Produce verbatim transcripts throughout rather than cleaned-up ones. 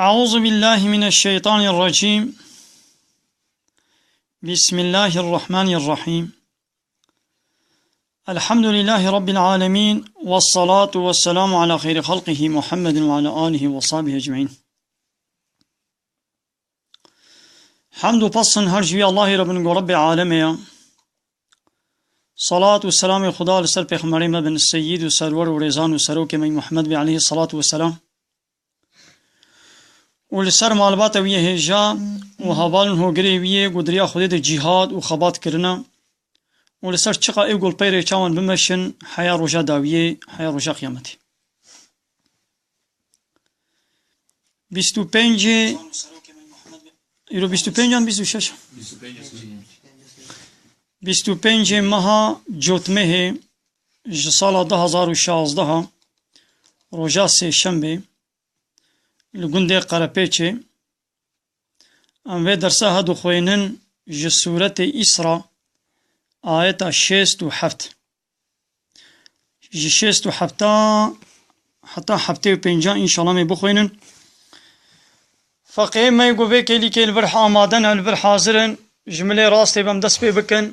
أعوذ بالله من الشيطان الرجيم. بسم الله الرحمن الرحيم. الحمد لله رب العالمين، والصلاة والسلام على خير خلقه محمد وعلى آله وصحبه أجمعين. Hemd û pesn her ji wî Allahî re bin ku Rebbê alemê ye. Salat û selamê Xuda li ser Pêxemberê me bin, Seyyid û Serwer û Rêzan û Serokê me Muhammed be aleyhî salatu ve selam. Û li ser malbata wî yê hêja û heval û hogirê wî yê ku di riya Xwedê de cîhad û xebat kirine û li ser çiqa ê ku li pey rêça wan bimeşin heya roja dawiyê, heya roja qiyametê. Bîst û pêncê, îro bîst û pênc an bîst û şeş? Bîst û pêncê meha Cotmehê ji sala du hazar û şazdeh, roja sêşembê, li gundê Qerepêçê, em vê dersa he dixwînin ji Sûretê Îsra, ayeta şêst û heft. Ji şêst û hefta heta heftê û pênca înşallah em ê bixwînin. Feqê me ku vê kêlîkê li vir amade ne, li vir hazir in, ji milê rastê be em dest pê bikin.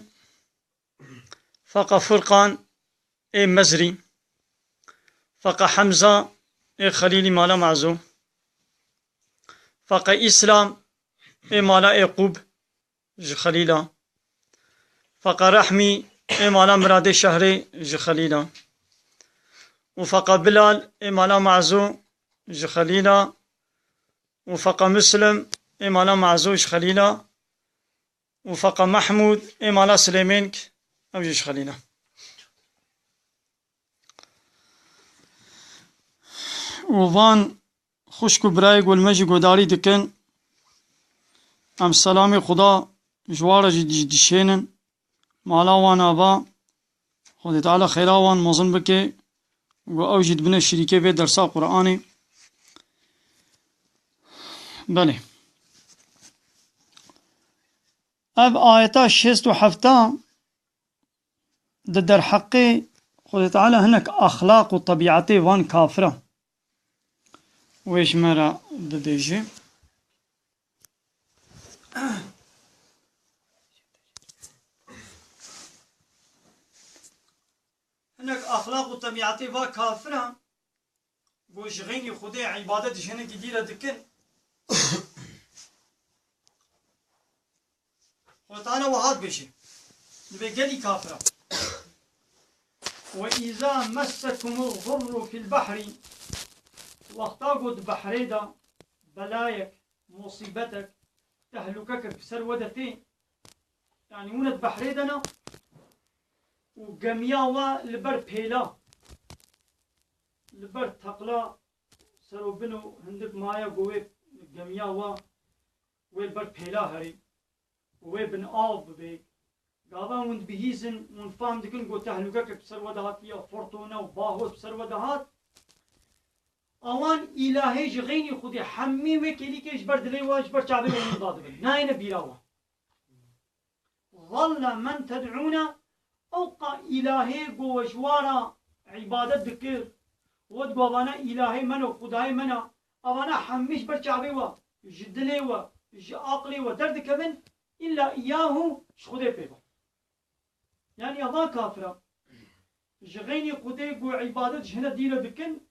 Feqa Furqan ê Mezrî. Feqa Hemza ê Xelîlî mala Mezo. Feqa Îslam ê mala Êqûb ji Xelîla. Feqa Rehmî ê mala Miradê Şehrê ji Xelîla. Û feqa Bilal ê mala Mezo ji Xelîla. Û feqa Muslim ê mala Mezo ji Xelîla. Û feqa Mehmûd ê mala Silêmênk, ew jî ji Xelîla. Û van xwişk û birayê ku li me jî guhdarî dikin, em selamê Xuda ji wan re jî dij-, dişênin. Mala wan ava, Xwedê Teala xêra wan mezin bike, ku ew jî dibine şirîkê vê dersa Qur'anê. Belê. Ev ayeta şêst û hefta di derheqê Xwedê Teala hinek exlaq û tebîetê van kafira wê ji me re bibêje. Hinek exlaq û tebîetê va kafira ku ji xeynî Xwedê îbadet ji hinekî dî re dikin. Xwedê Teala wiha dibêje, dibê gelî kafira. Ve îza messekumul gurru fil behrî, wexta ku di behrê de belayek, musîbetek, tehlûkekek bi ser we de tê, yanî hûn di behrê de ne û gemiya we li ber pêla, li ber teqla ser û bin û hindik maye ku wê gemiya we, wê li ber pêla herî û wê bin av bibê. Gava hûn dibihîzin, hûn fam dikin ku tehlûkekek bi ser we de hatiye, firtûne û bahot bi ser we de hat. Awan îlahê ji xeynî Xwedê hemî wê kêlîkê ji ber dilê we, ji ber çavê we hûn dadibin. Nayêne bîra we. Zalla men ted'ûne, ew qa îlahê ku we ji wa re îbadet dikir, we digot, "Avana îlahê me ne, xwedayê me ne", avana hemî ji ber çavê we, ji dilê we, ji aqilê we derdikevin, îlla îyahu ji Xwedê pê ve. Yanî ava kafira ji xeynî Xwedê ku îbadet ji hine dî re dikin,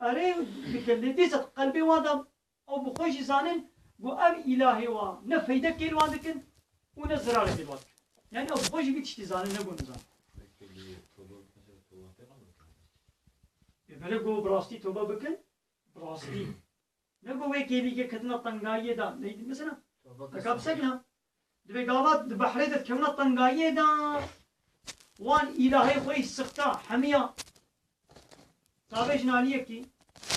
erê dikin, lê dîsa qelbê wan de ew bi xwe jî zanin ku ev îlahê wan ne feydekê li wan dikin û ne zirarê li wan dikin. Yanî ew bi xwe jî vî tiştî zanin, ne ku nizanin. Ê belê ku bi rastî tobe bikin, bi rastî. Ne ku wê kêlîkê ketine tengayiyê de, neydi mesela? Eka bi sekna. Divê gava di behrê de dikevine tengayiyê de, wan îlahê xwe yî sixta, hemiya. Tavê ji naliyekî,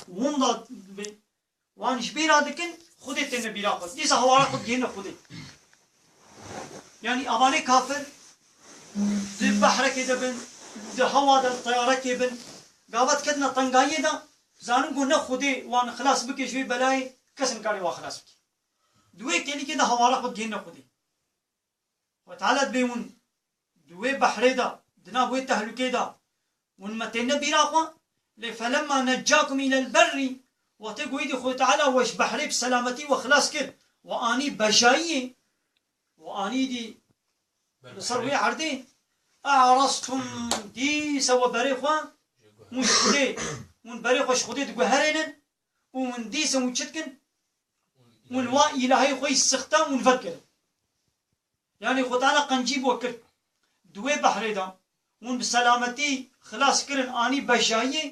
winda divê. Wan ji bîra dikin, Xwedê têne bîra xwe. Dîsa hewara xwe digihîne Xwedê. Yanî avanê kafir di behrekê de bin, di hewa de teyarekê bin, gava diketine tengayiyê de, zanin ku ne Xwedê wan xilas bike ji vê belayê, kes nikare wan xilas bike. Di wê kêlîkê de hewara xwe digihîne Xwedê. Xwedê Teala dibê hûn di wê behrê de, di nav wê tehlûkê de, hûn me têne bîra xwe, lê felemma neccakum îlel berrî, Wextê ku êdî Xwedê Teala we ji behrê bi selametî we xilas kir, we anî bejayiyê, we anî dî li ser wê erdê, e'rastum, dîsa we berê xwe, hûn ji Xwedê, hûn berê xwe ji Xwedê diguherênin û hûn dîsa hûn çi dikin? Hûn wa îlahê xwe yî sixte hûn vedigirin. Yanî Xwedê Teala qencî bo kir. Di wê behrê de hûn bi selametî xilas kirin, anî bejayiyê.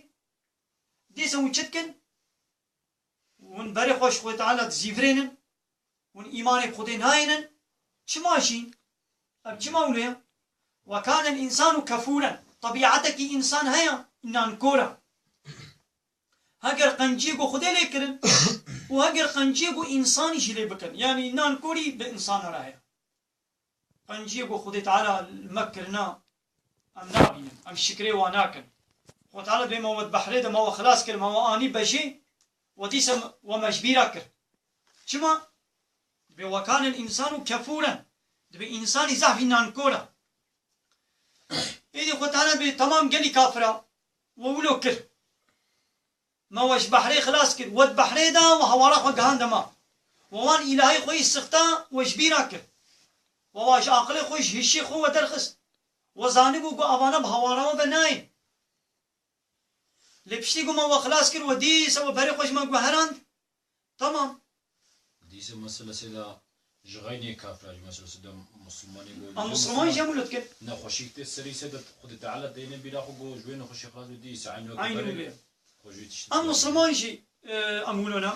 Dîsa hûn çi dikin? Hûn berê xwe ji Xwedê Teala dizîvirênin. Hûn îmanê bi Xwedê nayênin. Çima jî? Ev çima wilo ye? Ve kânel însanu kefûren. Tebîetekî însan heye, nankor e. Heger qenciyê ku Xwedê lê kirin û heger qenciyê ku însanî jî lê bikin. Yanî nankorî bi însan re heye. Qenciyê ku Xwedê Teala li me kirina, em nabînin. Em şikrê wa nakin. Xwedê Teala dibê ma we di behrê de ma we xilas kir, ma we anî bejê, we dîsa we me ji bîra kir. Çima? Dibê ve kânel însanu kefûren. Dibê însanî zehfî nankor e. Êdî Xwedê Teala dibê temam gelî kafira we wilo kir. Me we ji behrê xilas kir. We di behrê de we hawara xwe gihande me. We wan îlahê xwe yî sixta we ji bîra kir. We wa ji aqilê xwe, ji hişê xwe we derxist. We zanibû ku avana bi hawara we ve nayên. Lê piştî ku me we xilas kir, we dîsa we berê xwe ji me guherand. Tamam. Dîsa mesela sêda ji xeynê kafira, ji mesela sêda Musulmanê go. Em Musulman jî em wilo dikin. Nexweşîk tê serî sêda Xwedê Teala têne bîra xwe go ji wê nexweşî xilas be dîsa eynî weke Eynî berê wilo. Xwe ji wî tiştî Em Musulman jî, e, em wilo ne.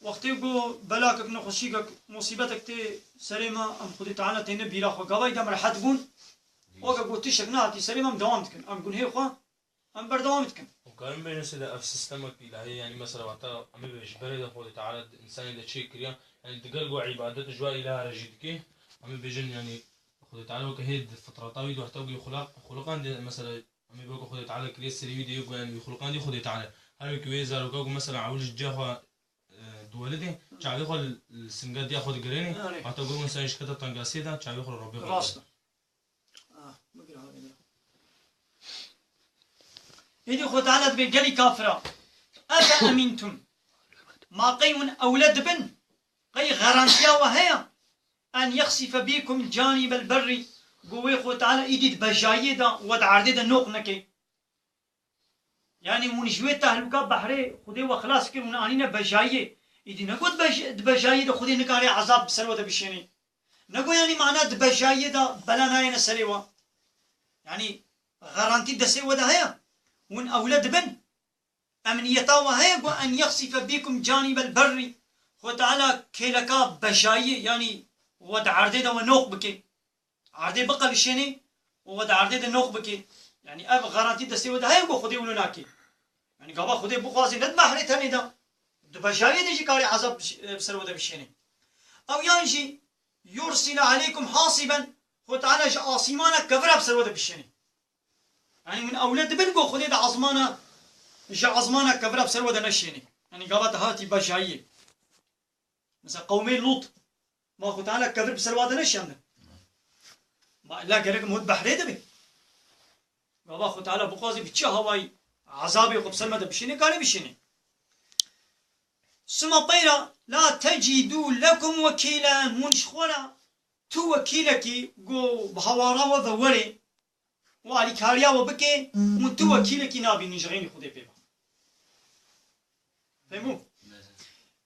Wextê ku belakek, nexweşîkek, musîbetek tê serê me, em Xwedê Teala têne bîra xwe. Gavayî de em rehet bûn. Weke ku tiştek nehatî serê me, em dewam dikin. Em gunhê xwe Em berdewam dikin. Hûn karin bêjin sêde ev sistemek îlahî, yanî mesela wexta em ê ji berê de Xwedê Teala di însanê de çê kiriya, yanî digel ku îbadet ji wa îlaha re jî dike, em ê bêjin yanî Xwedê Teala weke hê di fitreta wî de wexta ku yê xulaq-, xuliqandê, mesela em ê weke Xwedê Teala kiriye serî wî de yê ku yanî wî xuliqandî Xwedê Teala. Her wekî wê zaroka ku mesela ewil ji ciya xwe, e, diwelidê, çavê xwe li, li singa diya xwe digirênê, Erê. Wexta ku însan jî kete tengasiyê de, çavê xwe li Rebbê xwe Rast e. Ah, bigire havê de. Êdî Xwedê Teala dibê gelî kafira. Efe emîntum. Ma qey hûn ewle dibin? Qey garantiya we heye? En yexsife bîkum canîbel berrî. Ku wê Xwedê Teala êdî di bejayiyê de we di erdê de noq neke. Yanî hûn ji wê tehlûka behrê Xwedê we xilas kir, hûn anîne bejayiyê. Îdî ne got bej-, di bejayiyê de Xwedê nikare ezab bi ser we de bişênê. Ne got yanî mana di bejayiyê de bela nayêne serê we. Yanî garantî destê we de heye. Hûn ewle dibin. Emniyeta we heye ku en yexsife bîkum canîbel berrî. Xwedê Teala kêleka bejayiyê, yanî we di erdê de we noq bike. Erdê biqelişênê û we di erdê de noq bike. Yanî ev garantî destê we de heye ku Xwedê wilo nake. Yanî gava Xwedê bixwaze ne di behrê tenê de, di bejayê de jî karê ezab bi, bi ser we de bişênê. Ew yan jî yursile aleykum hasiben, Xwedê Teala ji asîmana kevira bi ser we de bişênê. Yanî hûn ewle dibin ku Xwedê di ezmana, ji ezmana kevira bi ser we de neşênê. Yanî gava te hatî bejayiyê. Mesela qewmê Lût, ma Xwedê Teala kevir bi ser wa de neşiyandin. Ma illa gerek em hûn behrê de be. Gava Xwedê Teala bixwaze bi çi hawayî ezabê xwe bi ser me de bişîne, kare bişîne. Sima peyra la tecîdû lekum wekîlen, hûn ji xwe re tu wekîlekî ku bi hawara we ve were, û alîkariya we bike, hûn tu wekîlekî nabînin ji xeynî Xwedê pê ve. Fehmû?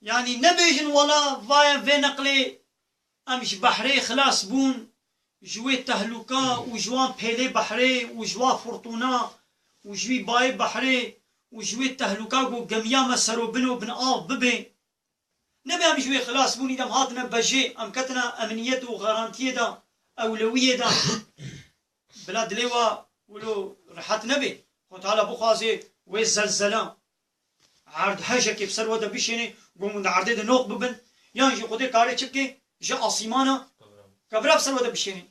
Yanî nebêjin wela vaye vê neqlê em ji behrê xilas bûn, ji wê tehlûka û ji wan pêlê behrê û ji wa furtûna û ji wî bayê behrê û ji wê tehlûka ku gemiya me serobin û bin av bibe. Nebe em ji wê xilas bûn, îdem hatine bejê, em ketine emniyet û garantiyê de, ewlewiyê de. Bila dilê we wilo rehet nebe. Xwe Teala bixwaze wê zelzela, erd hejekê bi ser we de bişêne, ku hûn di erdê de noq bibin, yan jî Xwedê kare çi bike, ji asîmana kevira bi ser we de bişêne.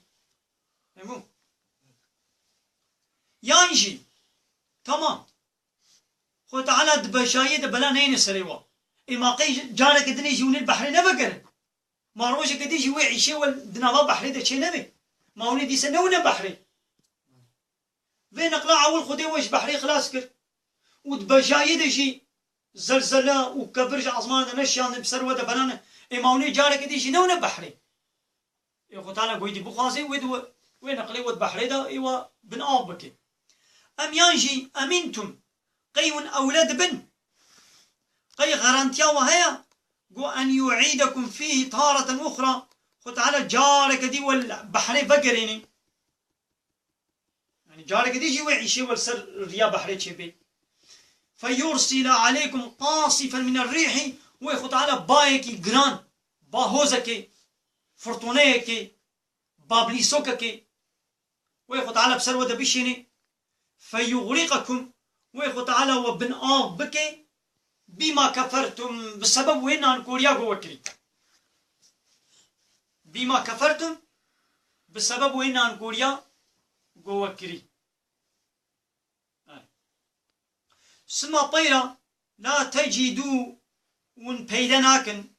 Fehmû? Yan jî, tamam. Xwe Teala di bejayê de bela neyne serê we. Ê ma qey careke dinê jî hûn ê li behrê nevegerin? Ma rojeke din jî wê îşê we di nava behrê de çê nebe? Ma hûn ê dîse newine behrê? Vê neqla ewil Xwedê we ji behrê xilas kir. Û di bejayê de jî zelzele û kebir ji ezmana de neşiyandin, bi ser we de berane. Ê ma hûn ê careke dî jî newne behrê. Ê Xwe Teala goyî dî bixwaze, wê di we, wê neqlê we di behrê de ê we bin av bike. Em yan jî emîntum, qey hûn ewle dibin? Qey garantiya we heye? Go en yu'îdekum fîhî tareten uxra, Xwe Teala careke dî we li behrê vegerêne. Yani careke dî jî wê îşê we li ser riya behrê çêbê. Feyursîle aleykum qasîfen mine rîhî, wê Xwe Teala bayekî giran, bahozekê, firtûneyekê, bablîsokekê, wê Xwe Teala bi ser we de bişêne. Feyuxrîqekum, wê Xwe Teala we bin av bike, bîma kefertum, bi sebeb wê nankoriya ku we kirî. Bîma kefertum, bi sebeb wê nankoriya ku we kirî. Sima peyra la tecîdû, hûn peyde nakin,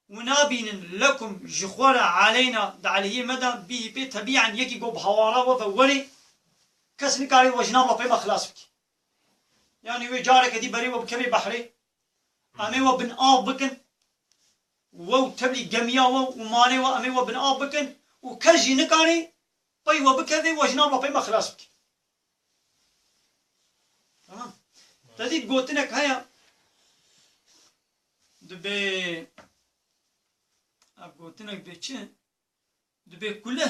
hûn nabînin, lekum, ji xwe re, aleyna, di aleyhê me de, bîhî pê tebîen, yekî ku bi hawara we ve werê, kes nikare we ji nav lapê me xilas bike. Yanî wê careke dî berê we bikeve behrê, em ê we bin av bikin, we û tevlî gemiya we û malê we em ê we bin av bikin û kes jî nikare pey we bikeve we ji nav lapê me xilas bike. Tamam. Te dît gotinek heye. Dibê, ev gotinek dibê çi? Dibê kulih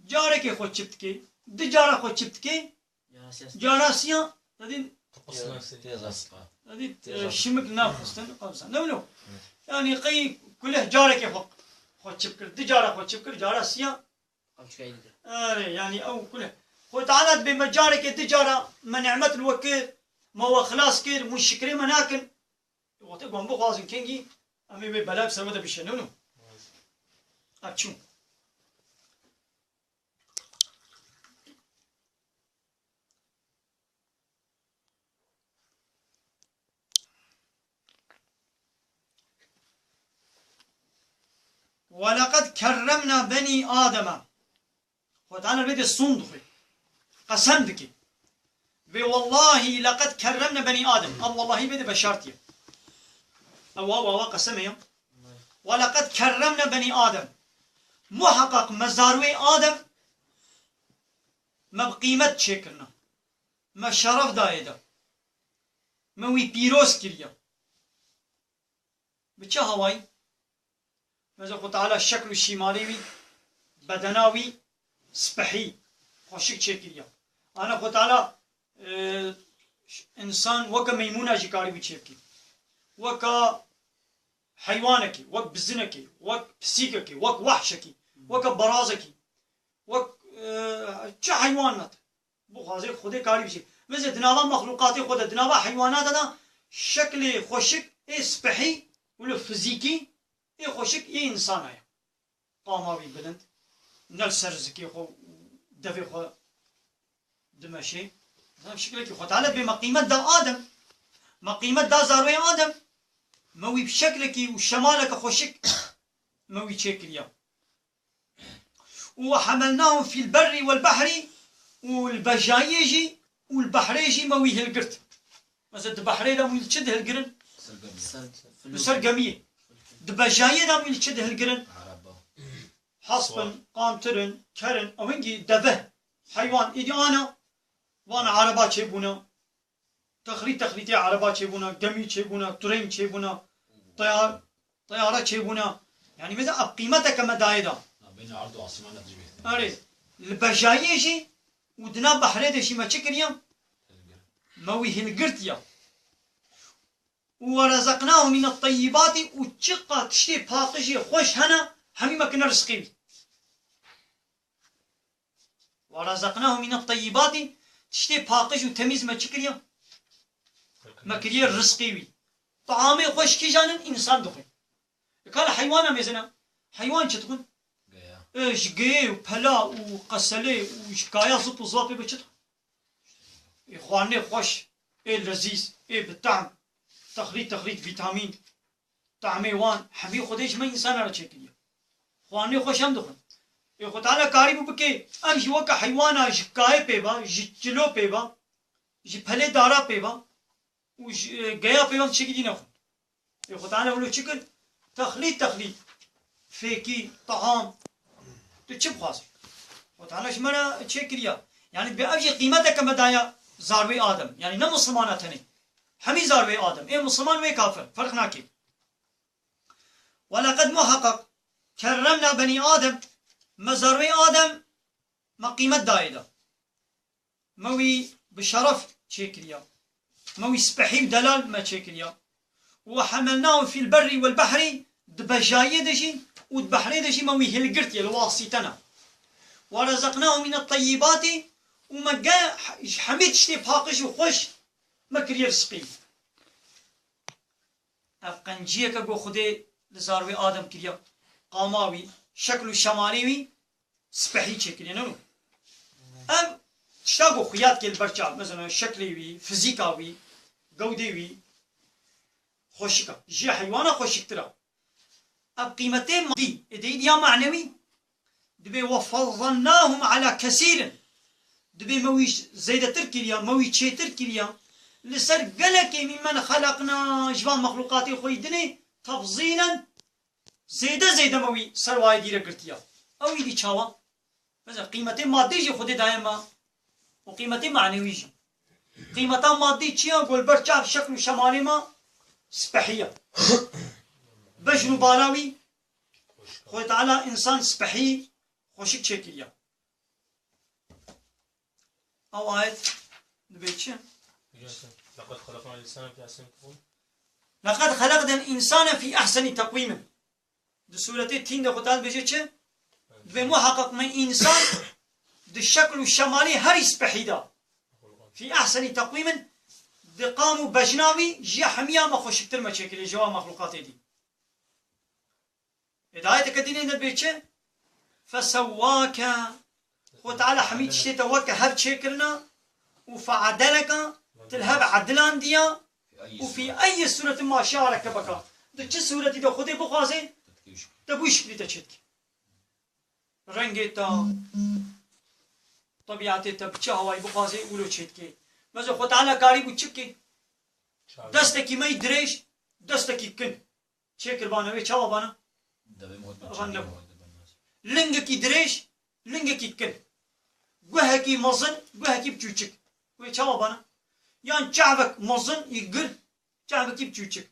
carekê xwe çip dike, di cara xwe çip dike, cara siya, te dît, Têza. Te dît, Têza. e, şimik nav xistin, qamsa. Ne wilo? Yani qey kulih carekê xwe, xwe çip kir, di cara xwe çip kir, cara siya. Erê, yani ew kulih. Xwe Teala dibê me carekê di cara me nimet li we kir, me we xilas kir, hûn şikrê me nakin. Wextê ku em bixwazin kengî, em ê wê bela bi ser we de bişênin û ev çû. وَلَقَدْ كَرَّمْنَا بَنِي آدَمَ. Xwe Teala vê de sûn dixwe. Qesem dike. Vê wellahî leqed kerremne benî Adem. Ev wellahî vê de veşartiye. Ew wawa wa qeseme ya. Ve leqed kerremne benî Adem. Muheqeq me zarwê Adem me bi qîmet çêkirine. Me şeref dayê de. Me wî pîroz kiriye. Bi çi hawayî? Mesela Xwe Teala şekl û şîmalê wî, bedena wî spehî, xweşik çêkiriye. Ana Xwe Teala, e, însan weke meymûna jî karîbû çêbikî. Weke heywanekî, wek bizinekî, wek pisîkekî, wek wehşekî, weke berazekî, wek, e, çi heywan nate. Bixwaze Xwedê karî bişê. Vêze di nava mexlûqatê xwe de, di nava heywanata de şeklê xweşik ê spehî û li fizîkî ê xweşik ê însana ye. Qama wî bilind, ne li ser zikê xwe û devê xwe dimeşê. Zan şiklekî Xwe Teala bê me qîmet da Adem. Me qîmet da zarwê Adem. Me wî bi şeklekî û şemaleke xweşik me wî çêkiriya. Û وَحَمَلْنَاهُمْ فِي الْبَرِّ وَالْبَحْرِ, û li bejayiyê jî û li behrê jî me wî hilgirt. Mesela di behrê de em wî li çi dihilgirin? Ser gemiyê. Li ser gemiyê. Di bejayiyê de em wî li çi dihilgirin? Hesp in, qantir in, ker in, ew hingî deve, heywan, êdî ana, van ereba çêbûne. Texrît texrîtê ereba çêbûna, gemî çêbûna, train çêbûna, teyar-, teyare çêbûna. Yanî mesela ev qîmeteke me dayê da. Nabeyna erd û asîmana dijî bêhtir. Erê, li bejayiyê jî û di nav behrê de jî me çi kiriye? Me wî hilgirtiye. Û وَرَزَقْنَاهُمْ مِنَ الطَّيِّبَاتِ, û çiqa tiştê paqijê xweş hene, hemî me kirine rizqê wî. وَرَزَقْنَاهُمْ مِنَ الطَّيِّبَاتِ, tiştê paqij û temîz me çi kiriye? Me kiriye rizqê wî. Taamê xweş kîjan in? Însan dixwe. Kala heywana mêzin e. Heywan çi dixwin? Geya. E, ji geyê û pela û qeselê û ji kaya zip û zap pê be çi dixwin? Ê xwarinê xweş, ê lezîz, ê bi tehm, texrît texrît vîtamîn, tehmê wan, hemî Xwedê ji me însana re çêkiriye. Xwarinê xweş em dixwin. Ê Xwe Teala karîbû bike, em jî weke heywana ji kayê pê ba, ji çilo pê ba, ji pelê dara pê ba. û ji, e, geya peyvan tiştekî dî nexwin. Ê Xwe Teala wilo çi kir? Texlît, texlît. Fêkî, teham. Tu çi bixwazî? Xwe Teala ji me re çêkiriya. Yanî bi ev jî qîmeteke me daye zarwê Adem. Yanî ne Mislimana tenê. Hemî zarwê Adem. Ê Misliman wê kafir. Ferq nake. Weleqed muheqeq kerremna benî Adem. Me zarwê Adem me qîmet dayê de. Me wî bi şeref çêkiriya. Me wî spehî û delal me çêkiriya. Û hemelnahum fîl berrî wel behrî, di bejayiyê de jî û di behrê de jî me wî hilgirtiye, li wasîtena. Ve rezeknahum mine teyyibati, û me ge ji hemî tiştê paqij û xweş me kiriye rizqî. Ev qenciyeke ku Xwedê li zarwê Adem kiriye, qama wî, şekl û şemalê wî spehî çêkiriye, ne? Ev tişta ku xuya dike li ber çav, mesela şeklê wî, fizîka wî, gewdê wî xweşik e. Ji heywana xweşiktir e. Ev qîmetê madî, ê deyî ya manewî, dibê we fezzalnahum ala kesîrin. Dibê me wî zêdetir kiriya, me wî çêtir kiriya. Li ser gelekê mîmen xelaqna ji van mexlûqatê xwe yî dinê tefzîlen, zêde zêde me wî ser wayê dî re girtiya. Ew îdî çawa? Mesela qîmetê madî jî Xwedê daye me û qîmetê manewî jî. Qîmeta madî çi ya? Ku li ber çav şekl û şemalê me spehî ye. Bejn û bala wî Xwedê Teala însan spehî xweşik çêkiriye. Ew ayet dibê çi? لقد خلقنا الإنسان في أحسن تقويم. Leqed xeleqnel însane fî ehsenî teqwîmin. Di sûretê Tîn de Xwedê dibêje çi? Dibê muheqeq me însan di şekl û şemalê herî spehî de. Fî ehsenî teqwîmin, di qam û bejna wî ji hemiya me xweşiktir me çêkiriye, ji wan mexlûqatê dî. Ê di ayeteke dînê de dibê çi? Fesewwake. Xwe Teala hemî tiştê te weke hev çêkirina û feedeleke, tu li hev edilandiya û fî eyyi sûretin ma şaa rekebeka. Di çi sûretî de Xwedê bixwaze, te bi wî şiklî te çêdike. Rengê te, tebîetê te, bi çi hawayî bixwaze wilo çêdike. Mesela Xwe Teala karîbû çi bike? Destekî me yî dirêj, destekî kin. Çêkiribana wê çawa bana? Devê me Van çendî lem. Lingekî dirêj, lingekî kin. Guhekî mezin, guhekî biçûçik. Wê çawa bana? Yan çavek mezin, yî gir, çavekî biçûçik.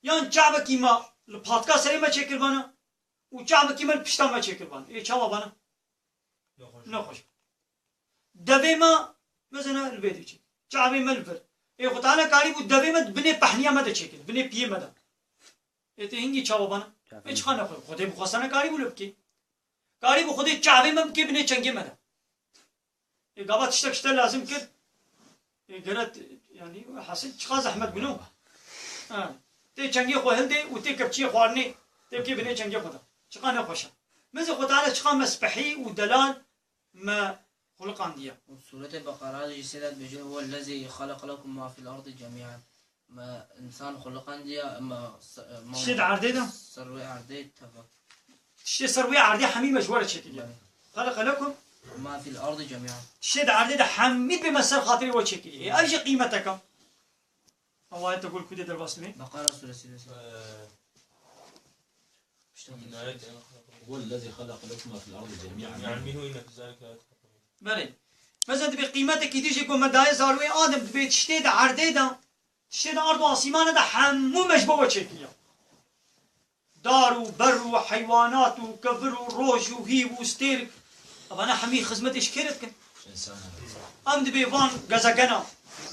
Yan çavekî me li patka serê me çêkiribana û çavekî me li pişta me çêkiribana. Ê çawa bana? Nexweş. Nexweş. Devê me, mesela li vê diçe. Çavê me li vir. Ê Xwedê Teala karîbû devê me di binê pehniya me de çêkir, binê piyê me de. Ê tê hingî çawa bana? Çavê Ê çiqa nexwe? Xwedê bixwestana karîbû li bikê. Karîbû Xwedê çavê me bikê binê çengê me de. Ê gava tiştek ji te lazim kir. Ê gere t-, yanî hasil çiqa zehmet bûno. Ha. Tê çengê xwe hildê û tê kepçiyê xwarinê tê bikê binê çengê xwe de. Çiqa nexweş e. Mezê Xwedê Teala çiqa me spehî û delal me xuliqandiye. Sûretê Beqera jî sê de dibêje, "Huwellezî xeleqe lekum ma fil ardi cemî'an." Me însan xuliqandiye, me se-, me Tiştê di erdê de? Ser wê erdê tevek. Tiştê ser wê erdê hemî me ji we re çêkiriye. Belê. Xeleqe lekum. Ma fil ardi cemî'an. Tiştê di erdê de hemî bê me ser xatirê we çêkiriye. Ê, ev jî qîmeteke. Ew ayete gol kudê derbas dibe. Beqera suresi. Ee, Huwellezî xeleqe lekum ma fil ardi cemî'an. Belê. Mesela dibê qîmetekî dî jî ku me daye zarwê Adem, dibê tiştê di erdê de, tiştê di erd û asîmane de hemû me ji bo we çêkiriye. Dar û ber û heywanat û kevir û roj û hîv û stêrk. Evane hemî xizmetê ji kê re dikin? Em dibê van gezegena,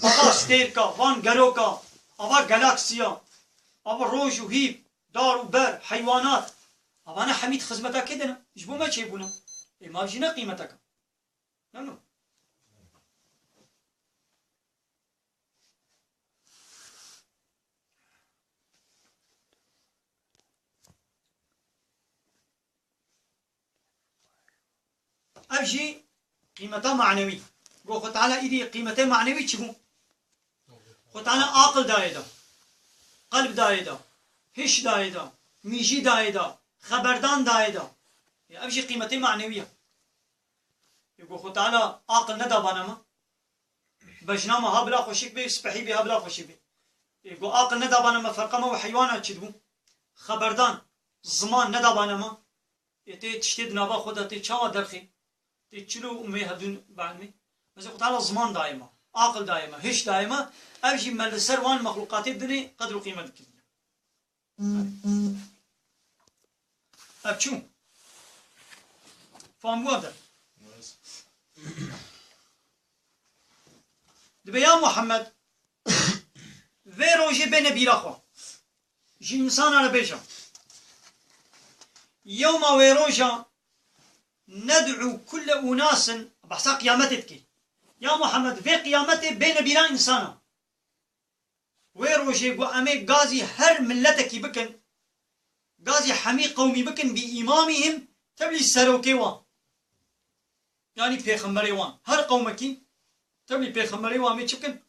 ava stêrka, van geroka, ava galaksiya, ava roj û hîv, dar û ber, heywanat. Evane hemî di xizmeta kê de ne? Ji bo me çêbûne. Ê, ma jî ne qîmeteke. Ne, ne. Ev jî qîmeta manewî. Go Xwe Teala îdî qîmetê manewî çi bû? Xwe Teala aqil dayê de, qelb dayê de, hiş dayê de, mîjî dayê de, xeberdan dayê de. Ya ev jî qîmetê manewî ye. Ya go Xwe Teala aqil nedabana me? Bejna me ha bila xweşik bê, spehî bê ha bila xweşik bê. Ê, go aqil nedabane me ferqa me û heywana çi dibû? Xeberdan, ziman nedabane me. Ê, tê tiştê di nava xwe de tê çawa derxê? Tê çilo û mê hevdûn be'nmê? Mesela Xwe Teala ziman daye me, aqil daye me, hiş daye me. Ev jî me li ser wan mexlûqatê dinê qedr û qîmet dikirîne. Ev çû? Fam bû ev de. Dibe ya Muhammed, vê rojê bêne bîra xwe. Ji însana re bêje. Yewma wê roja ned'u kulle unasin, behsa qiyametê dikê. Ya Muhammed, vê qiyametê bêne bîra însana. Wê rojê ku em ê gazî her miletekî bikin, gazî hemî qewmî bikin bi îmamîhim, tevlî serokê wan. Yanî pêxemberê wan. Her qewmekî tevlî pêxemberê wan em ê çi bikin?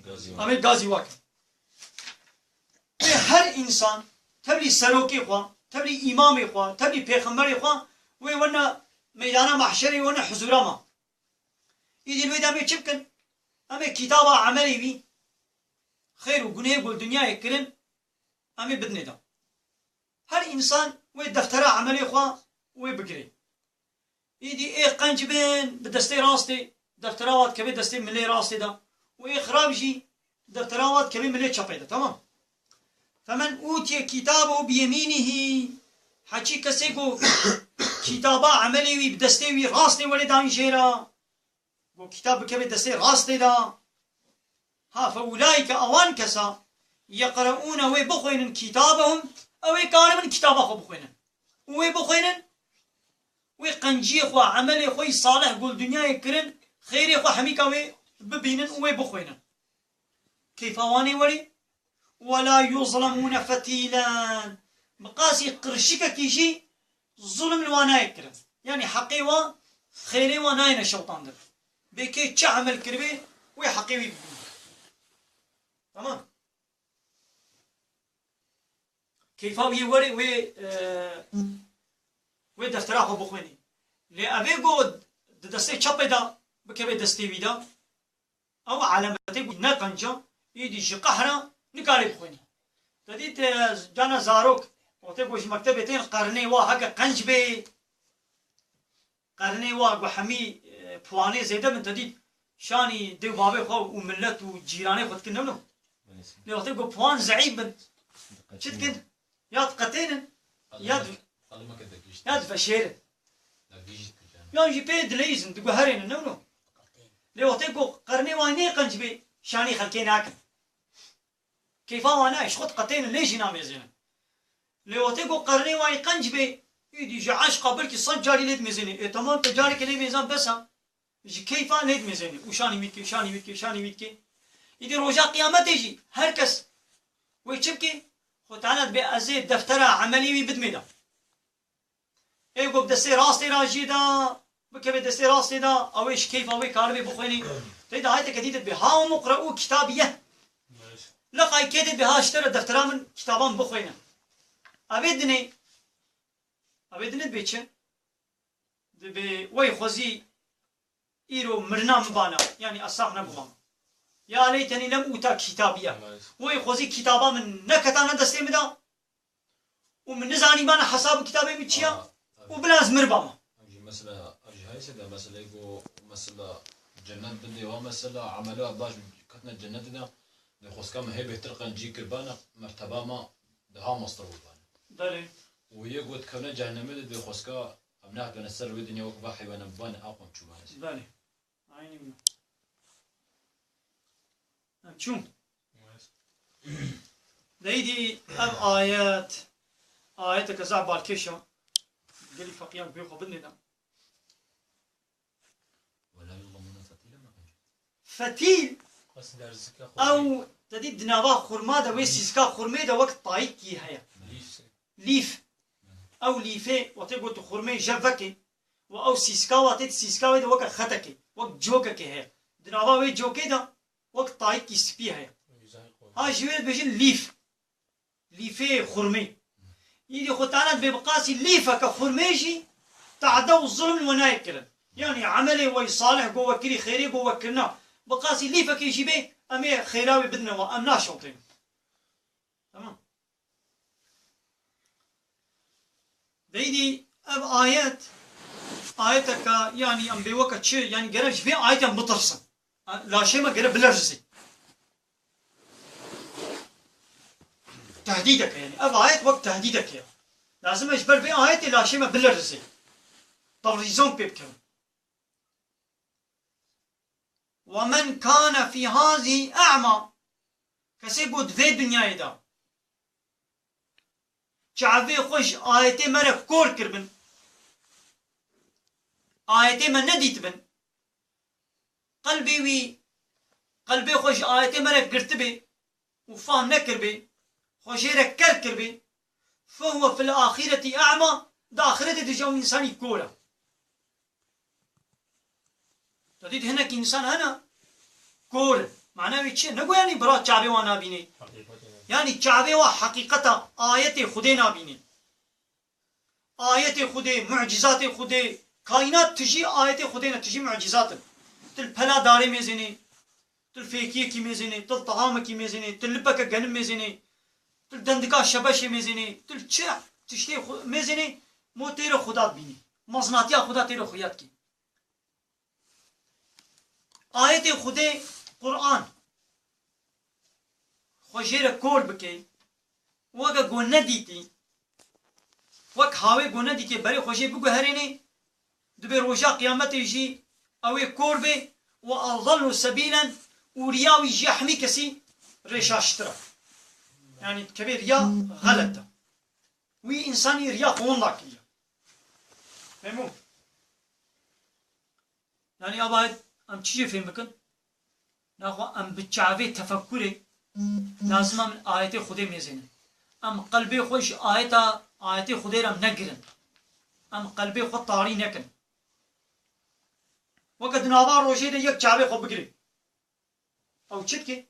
Gazî wan. Em ê gazî wan kin. Wê her însan tevlî serokê xwe, tevlî îmamê xwe, tevlî pêxemberê xwe, wê wene meydana mehşerê, wene huzûra me. Îdî li wê demê çi bikin? Em ê kitaba emelê wî, xêr û gunehê ku li dinyayê kirin, em ê bidinê de. Her însan wê deftera emelê xwe wê bigirê. Îdî ê qenc bin bi destê rastê, deftera wa dikeve destê milê rastê de. Û ê xirab jî deftera wa dikeve milê çepê de. Tamam. Femen utiye kitabehu biyemînihî. Heçî kesê ku kitaba emelê wî bi destê wî rastê were dan jê re. Ku kitab bikeve destê rastê de. Ha, fe ulaîke, awan kesa, yeqreûne, wê bixwênin kitabehum, ew ê karibin kitaba xwe bixwênin. Û wê bixwênin, wê qenciyê xwe, emelê xwe yî salih ku li dinyayê kirin, xêrê xwe hemîka wê bibînin û wê bixwênin. Keyfa wan ê werê, وَلَا يُظْلَمُونَ فَتِيلًا. Bi qasî qirşikekî jî zulm li wan nayê kirin. Yanî heqê wan, xêrê wan nayêne şewitandin. Bê kê çi emel kiribê, wê heqê wî bibîne. Tamam. Keyfa wî werê wê, e, wê deftera xwe bixwînî. Lê evê ku di destê çepê de bikeve destê wî de, ew alametê ku ne qenc e, îdî ji qehra nikarê bixwînî. Te dît, e, cana zarok, wextê ku ji mektebê tên qernê wa heke qenc bê, qernê wa ku hemî, e, puanê zêde bin, te dît şanî dê û bavê xwe û milet û cîranê xwe dikin, ne wilo? Lê wextê ku puan zeîf bin, çi dikin? Ya diqetênin, ya di-, ya diveşêrin. Yan jî pê dileyîzin, diguherênin, ne wilo? Lê wextê ku qernê wan nê qenc bê, şanî xelkê nakin. Keyfa wan nayê, ji xwe diqetênin, lê jî namêzênin. Lê wextê ku qernê wan yê qenc bê, îdî ji eşqa belkî sed carî lê dimêzênê. Ê, temam, te carekê lê mêzan bes e. Ji keyfa lê dimêzênê. Û şanî wî dikê, şanî wî dikê, şanî wî dikê. Îdî roja qiyametê jî her kes wê çi bike? Xwe Teala dibê ez ê deftera emelê wî bidimê de. Ê ku bi destê rastê re jê da, bikeve destê rastê de, ew ê ji keyfa wê karibê bixwênê. Tê de ayeteke dî de dibê, "Ha umqre'û kitabiyeh." Leqay kê de dibê, "Ha ji te re deftera min, kitaba min bixwêne." Evê dinê, evê dinê dibê çi? Dibê, wey xwezî îro mirina min bana, yanî ez sax nebûma. Ya leytenî lem ûta kitabiya. Wey xwezî kitaba min neketane destê min de. Û min nizanîbana hesab û kitabê min çi ya. Aa, û bila ez miribama. Ev jî mesela, ev jî heyse de meseleyê ku mesela cennet bidê wa mesela, emela baş ketine cennetê de, dê xwezka me hê bêhtir qencî kiribane, merteba me daha mestir bûbane. Belê. Û yê ku dikevne cehennemê de, dê xwezka em nehatibene ser wê dinya wek va heywane bibane, a xwe em çûbane. Belê. Eynî wina. Em çûn. Deydî ev ayet, ayeteke zaf balkêş e. Gelî feqiyan guhê xwe bidinê de. وَلَا يُظْلَمُونَ فَتِيلًا. Fetîl, ew te dî di nava xurma de, wê sîska xurmê de wek tayîkî heye. Lîf. Lîf. Ew lîfê, wextê ku tu xurmê jev vekê, û ew sîska wa tê, sîska wê de weke xetekê, wek cokekê heye. Di nava wê cokê de wek tayîkî spî heye. Ha ji wê dibêjin lîf. Lîfê xurmê. Îdî Xwe Teala dibê bi qasî lîfeke xurmê jî tehde û zulm li we nayê kirin. Yanî emelê we yî salih ku we kirî, xêrê ku we kirina, Bi qasî lîfekê jî bê, em ê xêra wê bidine wan, em naşewitînin. Tamam. Deydî ev ayet, ayeteke, yanî em bê weke çi, yanî gere ji vê ayetê em bitirsin. Laşê me gere bilerzî. Tehdîdeke, yanî ev ayet wek tehdîdeke ye. Lazim e ji ber vê ayetê laşê me bilerzî. Tewrîzon pê bikevin. "Ve men kane fî hazî e'ma." Kesê ku di vê dinyayê de çavê xwe ji ayetê me re kor kiribin, ayetê me nedîtibin, qelbê wî, qelbê xwe ji ayetê me re girtibê û fam nekiribê, xwe jê re ker kiribê, "fehuwe fil axîretî e'ma", di axîretê de jî ew însanî kor e. Tu dît hinek însan hene kor in. Mana wê çi ye? Ne ku yanî bira çavê wan nabînê. Yanî çavê wan heqîqeta ayetê Xwedê nabînê. Ayetê Xwedê, mucîzatê Xwedê, kaînat tijî ayetê Xwedê ne, tijî mucîzat in. Tu li pela darê mêzênê, tu li fêkiyekî mêzênê, tu li teamekî mêzênê, tu li lipeke genim mêzênê, tu li dendika şebeşê mêzênê, tu li çi tiştê xwe mêzênê, mo têre Xweda dibînî. Mezinatiya Xweda têre xuya dikî. Ayetê Xwedê, Quran, xwe jê re kor bike, weke ku nedîtî, wek hawê ku nedîtî berê xwe jê biguherênê, dibê roja qiyametê jî ew ê kor bê, "ve adallu sebîlen", û riya wî ji hemî kesî rêşaştir e. Yanî dikevê riya xelet e. Wî însanî riya xwe winda kiriye. Fehmû? Yanî ava em çi jê fêm bikin? Naxwe em bi çavê tefekurê lazim em ayetê Xwedê mêzênin. Em qelbê xwe ji ayeta, ayetê Xwedê re em negirin. Em qelbê xwe tarî nekin. Weke di nava rojê de yek çavê xwe bigirê. Ew çi dike?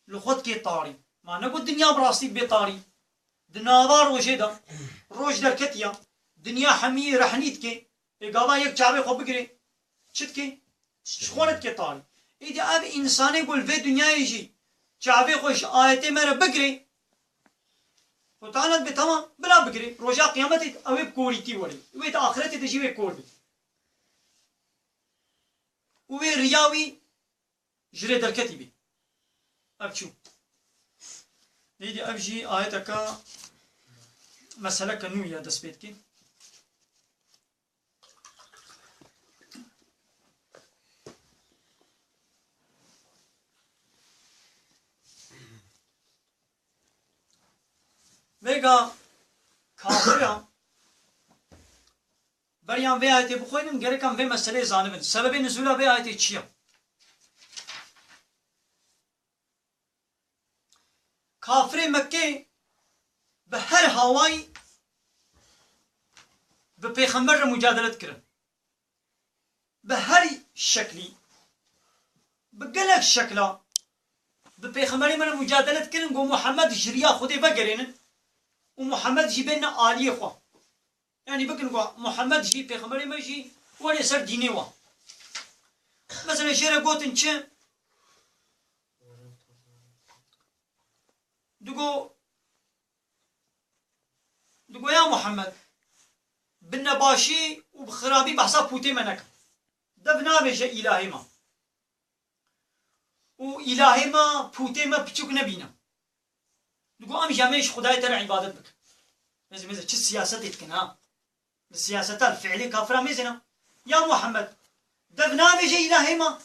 Li xwe dike tarî. Ma ne ku dinya bi rastî bê tarî. Di nava rojê de, roj derketiya, dinya hemî rehnî dike. Ê gava yek çavê xwe bigire. Çi dike? Ji xwe re dike tarî. Îdî ev însanê ku li vê dinyayê jî çavê xwe ji ayetê me re bigire, Xwe Teala dibê, tamam, bila bigire. Roja qiyametê ew ê bi korîtî were. Wê di axretê de jî wê kor bê. Û wê riya wî ji rê derketî bê. Ev çû. Neydi ev jî ayeteka meseleke nû ye dest pê dikê. Vêga kafira Beriyan vê ayetê bixwînin, gerek em vê meseleyê zanibin. Sebebê nizûla vê ayetê çi ye? Kafirê Mekkê bi her hawayî bi pêxember re mucadele dikirin. Bi her şeklî, bi gelek şekla bi pêxemberê me re mucadele dikirin, got, Muhammed ji riya Xwedê vegerênin û Muhammed jî bêne aliyê xwe. Yanî bikin ku Muhammed jî, pêxemberê me jî were ser dînê wan. Mesela jê re gotin çi? Digo, digo ya Muhammed, bi nebaşî û bi xirabî behsa pûtê me neke. Dev navêje îlahê me. Û îlahê me, pûtê me piçûk nebîne. Digo, em jî em ê ji Xwedayê te re îbadet bikin. Mêze, mêze, çi siyasetê dikin, ha? Li siyaseta, li fiilê kafira mêze ne. Ya Muhammed, dev navêje îlahê me,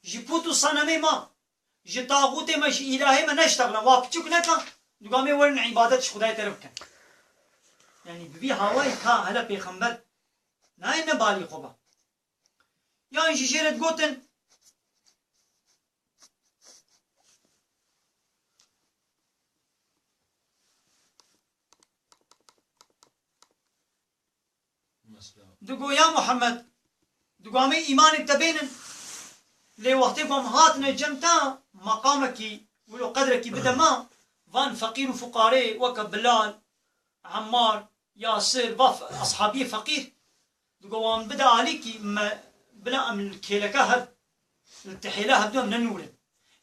ji pût û senemê me, ji taxûtê me, ji îlahê me neştexile, wa piçûk neke, digo em ê werin îbadet ji Xwedayê te re bikin. Yanî bi vî hawayî ka hele pêxember nayê ne balî xwe ba. Yan jî jê re digotin, digo, ya Muhammed, digo, em ê îmanê te bênin. Lê wextê ku em hatine cem te, meqamekî, wilo qedrekî bide me, van feqîr û fuqarê weke Bilal, Emmar, Yasir, va f-, eshabiyê feqîr. Digo, wan bide alîkî me, bila em li kêleke hev. Li tihêla hevdu em ne nûr in.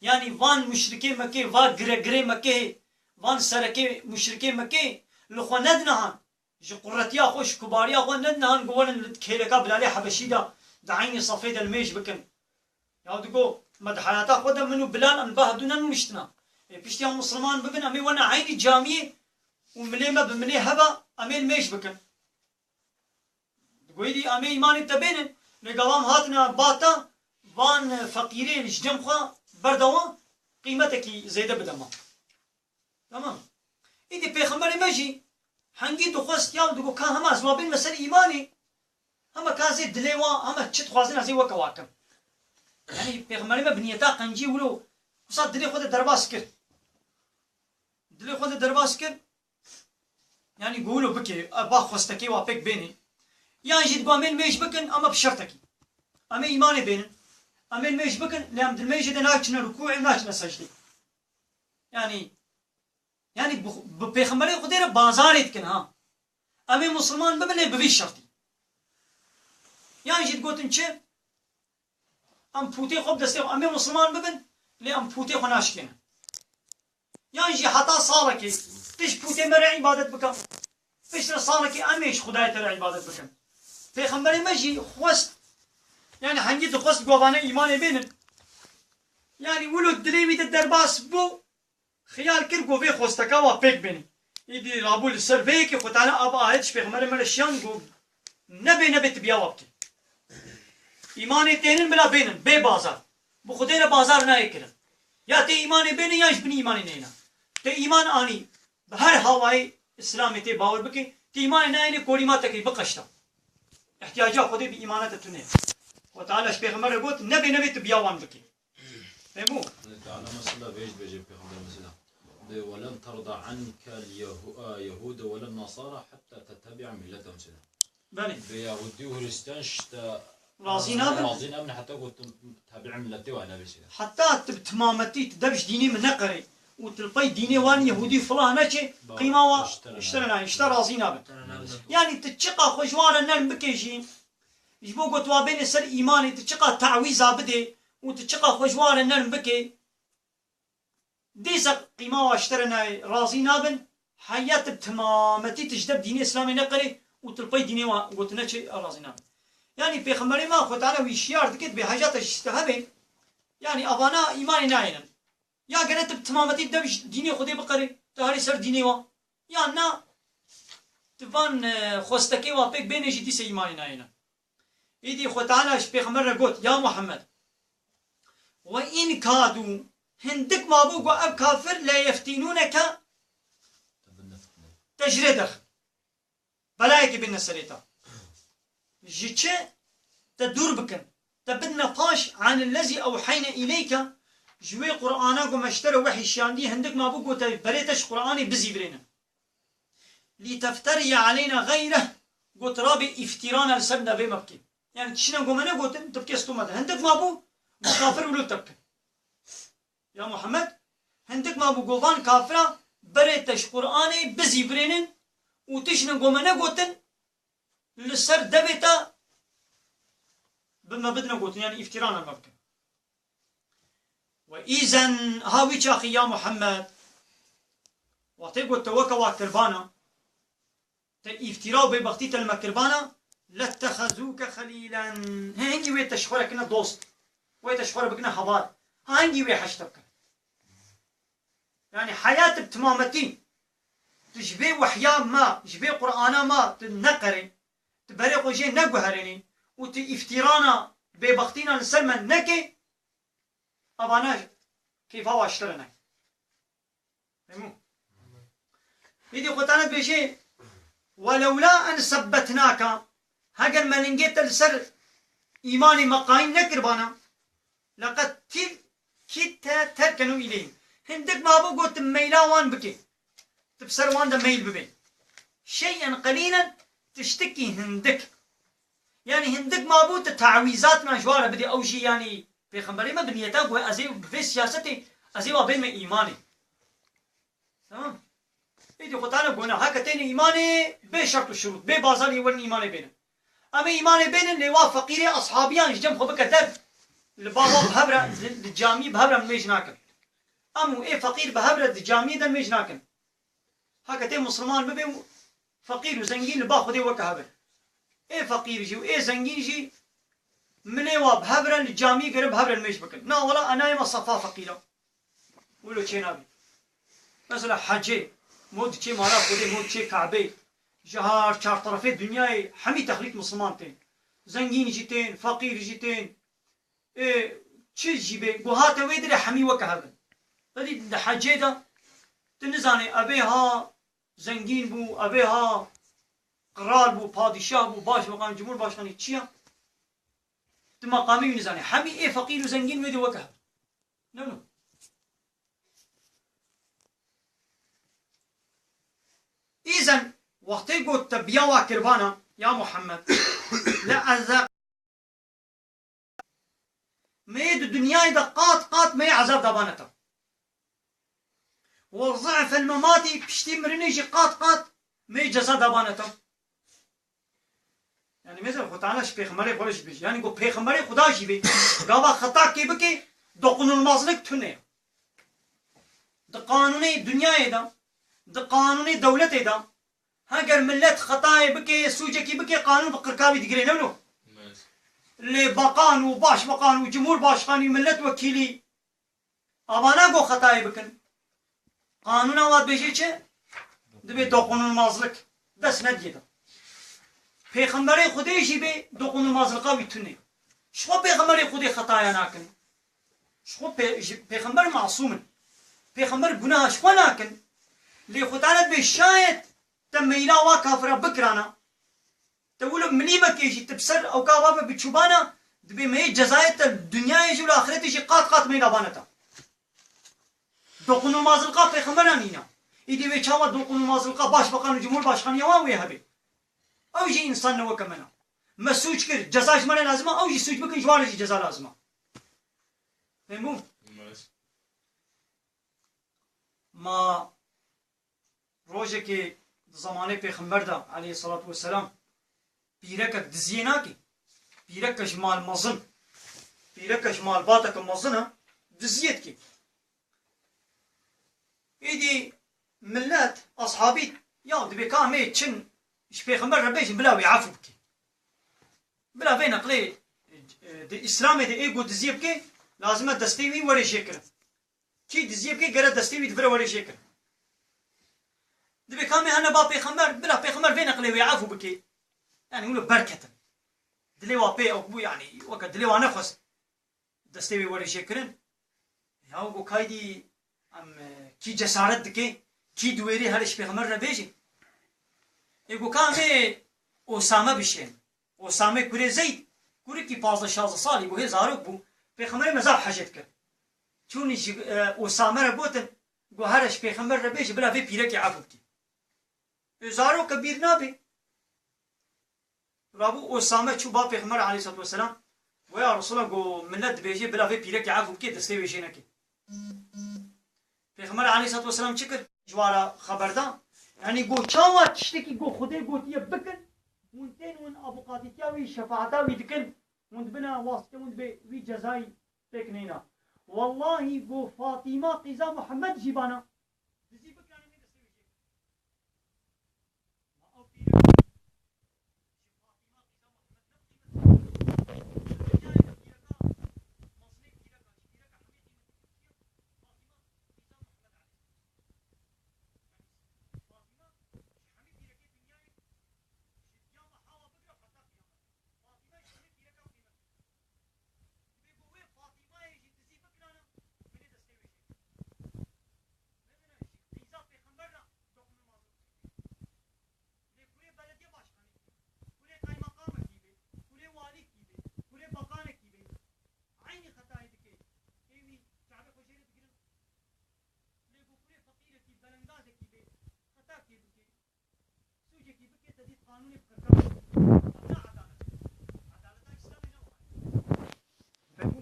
Yanî van muşrikê Mekê, va giregirê Mekê, van serekê muşrikê Mekê li xwe nedine han. Ji quretiya xwe, ji kubariya xwe nedine han ku werin li kêleka Bilalê Hebeşî de di eynî sefê de nimêj bikin. Ya digo, me di heyata xwe de min û Bilal em li ba hevdu nenûniştina. Ê piştî em misilman bibin, em ê wene eynî camiyê û milê me bi milê heva, em ê nimêj bikin. Digoyî dî em ê îmanê te bênin. Lê gava em hatine ba te, van feqîrê ji cem xwe berdawa, qîmetekî zêde bide me. Tamam. Îdî pêxemberê me jî hengî dixwest ya digo ka hema ez wa bên me ser îmanê, hema ka zê dilê wa, hema çi dixwazin ez ê weke wa kim. Yanî pêxemberê me bi niyeta qencî wilo wisa dilê xwe de derbas kir. Dilê xwe de derbas kir. Yanî go wilo bike, ev ba xwestekê wa pêk bênê. Yan jî digo em ê mêj bikin ama bi şertekî. Em ê îmanê bênin. Em ê mêj bikin, lê em di mêjê de naçine rukûê, naçine secdê. Yanî, yanî bi, bi pêxemberê Xwedê re bazarê dikin ha. Em ê musulman bibin ê bi vî şertî. Yan jî digotin çi? Em pûtê xwe bi destê xwe, em ê musulman bibin, lê em pûtê xwe naşkênin. Yan jî heta salekê, tu ji pûtê me re îbadet bike. Piştre salekê em ê ji Xwedayê te re îbadet bikin. Pêxemberê me jî xwest, yanî hengî dixwest govane îmanê bênin. Yanî wilo dilê wî de derbas bû, xiyal kir ku vê xwesteka wa pêk bênî. Îdî rabû li ser vê yekê Xwedana ev ayet ji pêxemberê me re şiyan ku nebê nebê tu biya wa bikî. Îmanê tênin bila bênin, bê bazar. Bi Xwedê re bazar nayê kirin. Ya tê îmanê bênin ya ji binî îmanê neyna. Tê îman anî, bi her hawayê Îslamê tê bawer bikî, tê îmanê nayênê korîma te key biqeşta. Îhtiyaca Xwedê bi îmana te tune. Xwe Teala ji pêxember re got, nebê nebê tu biya wan bikî. Fehmû? Teala mesela vê jî dibêje pêxember mesela. De, "Welen terda anke l-yehu-, a, yehude welen nasara hatta tettebi'a milletehum." Belê. Bi Yahudî û Hristiyan ji te razî nabin. Razî nabin heta ku tu tebi'ê milletê wan nebê. Heta tu bi timametî tu dev ji dînê min neqerê û tu li pey dînê wan Yahudî filan neçê, ba, qîma wa ji te re ji te re nayê, ji te razî nabin. Ji te re nabin. Yanî tu çiqa xwe ji wan re nerm bikê jî, ji bo ku tu wa bênê ser îmanê, tu çiqa tawîza bidê û tu çiqa xwe ji wan re nerm bikê, dîsa qîma wa ji te re nayê, razî nabin, heya tu bi timametî tu ji dev dînê Îslamê neqerê û tu li pey dînê wan gotine çi razî nabin. Yanî Pêxemberê me Xwe Teala wî şiyar dike, dibê heja te ji te hebe, yanî avana îmanê nayênin. Ya gere tu bi timametî dev ji dînê Xwedê biqerê, tu herî ser dînê wan. Ya na, tu van, e, xwestekê wa pêk bênê jî dîsa îmanê nayêne. Îdî Xwe Teala ji Pêxember re got, "Ya Muhammed, we in kadu, hindik mabû ku ev kafir le yeftînûneke te ji rê derxin." Belayekî bêne serê te. Ji çi te dûr bikin? Te bidine paş, "Anil lezî ewheyne îleyke", ji wê Qur'ana ku me ji te re wehî şiyandî, hindik mabû ku te berê te ji Qur'anê bizîvirêne. "Lîtefterîye aleyna xeyreh", got, "Rabê îftîrana li ser nevê me bikê." Yani tiştine ku me negotin, tu bikê stû me de. Hindik mabû, got, "Kafir wilo te bikin." Ya Muhammed, hindik mabû govan kafira berê te ji Qur'anê bizîvirênin û tiştine ku me negotin, li ser devê te bi me bidine gotin, yani îftîrana me bikin. Ve îzen ha wî çaxî ya Muhammed, wextê got te weke wa kirbana, te îftîra û bêbextî te li me kirbana, lettexezûke xelîlen. Hê hingî wê te ji xwe re kine dost. Wê te ji xwe re bikine heval. Ha hingî wê heş te bikin. Yani heyat bi timametî tu ji vê wehya me, ji vê Qur'ana me tu neqerê, tu berê xwe jê neguherênî û tu îftîrana bêbextîna li ser me nekê, evana kêfa wa ji te re nake. Fehmû? Îdî Xwedane dibêje, "Welewla en sebbetnaka", heger me lingê te li ser îmanê me qayîm nekiribana, "leqed kî-, kîdte terkenû îleyhim." Hindik mabû got tu meyla wan bikê. Tu bi ser wan de meyl bibê. Şey'en qelîlen, tiştikî hindik. Yani hindik mabû tu tawîzat me ji wan re bidê. Ew jî yani Pêxemberê me bi niyeta ku ez ê bi vê siyasetê ez ê wa bênme îmanê. Tamam. Êdî Xwedane gona heke têne îmanê bê şert û şirût, bê bazar yê werin îmanê bênin. Em ê îmanê bênin, lê wa feqîrê eshabiyan ji cem xwe bike der. Li ba wan bi hev re, li, li camî bi hev re nimêj nakin. Em û ê feqîr bi hev re di camiyê de nimêj nakin. Heke tê misliman bibe û feqîr û zengîn li ba Xwedê weke hev in. Ê feqîr jî û ê zengîn jî milê wa bi hev re li camiyê gere bi hev re nimêj bikin. Na wela enayê me sefa feqîra. Wilo çê nabî. Mesela hecê, mo diçê mala Xwedê, mo diçê Kabê. Ji har çar terefê dinyayê hemî texlît misliman tên. Zengîn jî tên, feqîr jî tên. Ê, çi jî bê, ku hate wê dirê hemî weke hev in. Te dî di hecê de, tu nizanê, evê ha zengîn bû, evê ha qral bû, padîşah bû, başbakan, cumhurbaşkanî çi ya? Tu meqamê wî nizanê. Hemî ê feqîr û zengîn wê de weke hev in. No, no. Îzen wextê got te biya wa kirbana, ya Muhammed, le eza me yê di dinyayê de qat qat me yê ezab dabane te. Ve zî'fel mematî, piştî mirinê jî qat qat me yê ceza dabane te. Yani mesela Xwe Teala ji pêxemberê xwe re jî bêje. Yani ku pêxemberê Xuda jî bê, gava xetakê bike, dokunulmazlık tune. Di qanûnê dinyayê de, di qanûnê dewletê de, heger millet xetayê bike, sûcekî bike, qanûn bi qirka wî digire, ne wilo? Lê bakan û başbakan û cumhurbaşkanî, milletvekîlî, avana go xetayê bikin. Qanûna wa dibêje çi? Dibê dokunulmazlık. Dest nediye de. Pêxemberê Xwedê jî bê dokunulmazlika wî tune. Ji xwe pêxemberê Xwedê xetaya nakin. Ji xwe pê-, ji, pêxember masûm in. Pêxember gunaha ji xwe nakin. Lê Xwe Teala dibê şayet te meyla wa kafira bikirana, te wilo milîmekê jî tu bi ser ewka wa be bi çûbana, dibê me yê cezayê te dinyayê jî û li axiretê jî qat qat meyla bane te. Dokunulmazlıka pêxemberan nîna. Îdî wê çawa dokunulmazlıka başbakan û cumhurbaşkanî ya wan wê hebe? Ew jî însan ne weke me ne. Me sûc kir, ceza ji me re lazim e, ew jî sûc bikin, ji wan re jî ceza lazim e. Fêm bû? Ma rojekê di zemanê pêxember de aleyhissalatu vesselam pîrekek diziyê nakê. Pîreke ji mal mezin, pîreke ji malbateke mezin e, diziyê dikê. Êdî millet, ashabî, ya dibê ka em ê çin ji pêxember re bêjin bila wê efû bike. Bila vê neqlê, e, di Îslamê de ê ku diziyê bike, lazim e destê wî were jêkirin. Kî diziyê bike gere destê wî di vir e were jêkirin. Dibê ka em ê hene ba pêxember, bila pêxember vê neqlê wê efû bike. Yani wilo berketin. Dilê wa pê ew bû yani weke dilê wa nexwest destê wê were jêkirin. Ya go kaydî em, e, kî cesaret dike, kî diwêrî here ji pêxember re bêjin. Ê go ka em ê Osame bişên. Osame kurê Zeyd, kurikî pazdeh şazdeh salî bû, hê zarok bû. Pêxemberê me zaf hecet kir. Çûn ji, e, Osame re gotin, go here ji pêxember re bêjin, bila vê pîrekê efû bike. Ê zarok e bîr nabe. Rabû Osame çû ba Pêxember aleyhissalatu vesselam. Go ya Resulallah, go millet dibêje bila vê pîrekê efû bike, destê wê jê neke. Pêxember aleyhissalatu vesselam çi kir? Ji wa re xeber da. Yani go çawa tiştekî go Xwedê gotiye bikin, hûn tên hûn avûqatîtiya wî, şefaeta wî dikin, hûn dibine wasite, hûn dibê wî cezayî pêk neyna. Wellahî go Fatîma qîza Muhammed jî bana. Dizî bikirane wê destê wê jê. Ma ew pîrek ji Fatîma qîza Muhammed ne qîmet. Dinyayê de pîreka, mezinê pîreka, ji pîreka hemî qîmetli kî ye? Fatîma qîza Muhammed aleyhisselam. Fatîma ji hemî pîrekê dinyayê, ji qiyama hawa bigire heta qiyama. Fatîma ji hemî pîreka qîmetli. Dibê ku wê Fatîmayê jî dizî bikirana, binê destê wê jê. Mezina ji qîza pêxember re dokunulmazlık çêke. Lê kurê belediye başkanekî be, kurê qaymeqamekî be, kurê walîkî be, kurê bakanekî be, eynî xetayê dike. Ê wî çavê xwe jê re digirin. Lê ku kurê feqîrekî, belengazekî be, xetakê bike, sûcekî bike, te dît qanûnê bi qirka bike. Ev ne edalet e. Edaleta Îslamê ne wiha ye. Fehmî?